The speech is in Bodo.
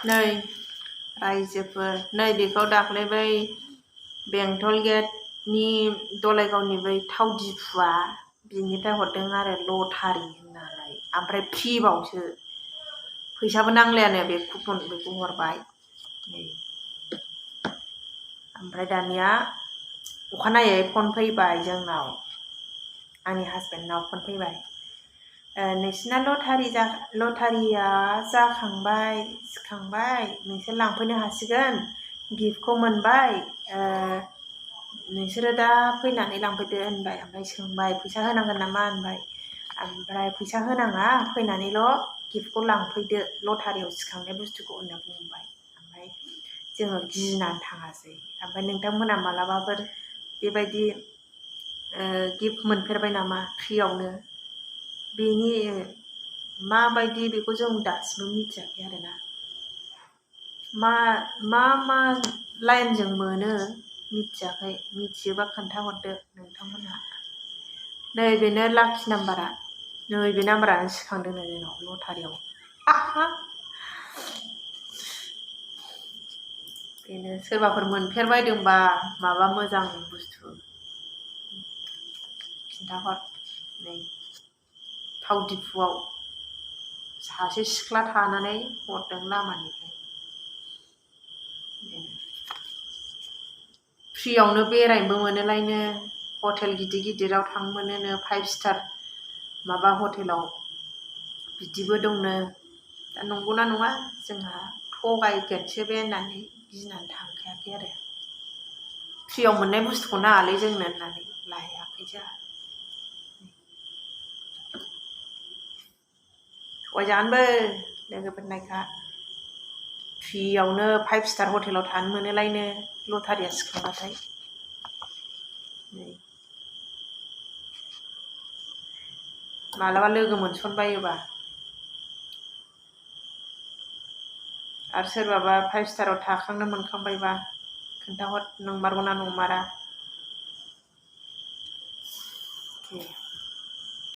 नै रायजोफोर नै बेखौ दाख्लै बै बेंटल गेटनि दलाइगावनि बै थाव दिफुआ बिनिफ्राय हरदों आरो लटारि होननानै ओमफ्राय फ्रिबावसो फैसाबो नांलायानो बे कुपन बेखौ हरबाय नै ओमफ्राय दानिया अखानायै फन फैबाय जोंनाव आंनि हासबेन्डनाव फन फैबाय नोंसिना लटारिया जाखांबाय सिखांबाय नोंसोर लांफैनो हासिगोन गिफ्टखौ मोनबाय नोंसोरो दा फैनानै लांफैदो होनबाय ओमफ्राय सोंबाय फैसा होनांगोन नामा होनबाय ओमफ्राय फैसा होनाङा फैनानैल' गिफ्टखौ लांफैदो लटारियाव सिखांनाय बुस्थुखौ होनना बुंबाय ओमफ्राय जोङो गिनानै थाङासै ओमफ्राय नोंथांमोना मालाबाफोर बेबायदि गिफ्ट मोनफेरबाय नामा फ्रियावनो बेनि माबायदि बेखौ जों दासिमबो मिथियाखै आरोना मा लाइनजों मोनो मिथियाखै मिथियोबा खोन्थाहरदो नोंथांमोनहा नै बेनो लाखि नाम्बारा नै बे नाम्बारानो सिखांदों जोंनाव लटारियाव बेनो सोरबाफोर मोनफेरबायदोंबा माबा मोजां बुस्थु खिन्थाहर नै थाव दिफुआव सासे सिख्ला थानानै हरदों लामानिफ्राय फ्रियावनो बेरायनोबो मोनोलायनो हटेल गिदिर गिदिराव थांनो मोनोनो 5 स्टार माबा हटेलाव बिदिबो दंनो दा नंगौना नङा जोंहा थगायगोनसो बे होननानै गिनानै थांखायाखै आरो फ्रियाव मोननाय बुस्थुखौ नाङालै जोंनो होननानै लायाखै जोंहा थगायजागोनबो लोगोफोर नायखा फ्रियावनो 5 स्टार हटेलाव थानो मोनोलायनो लटारिया सिखांबाथाय मालाबा लोगो मोनसनबायोबा आरो सोरबाबा 5 स्टाराव थाखांनो मोनखांबायबा खोन्थाहर नंमारगौना नंमारा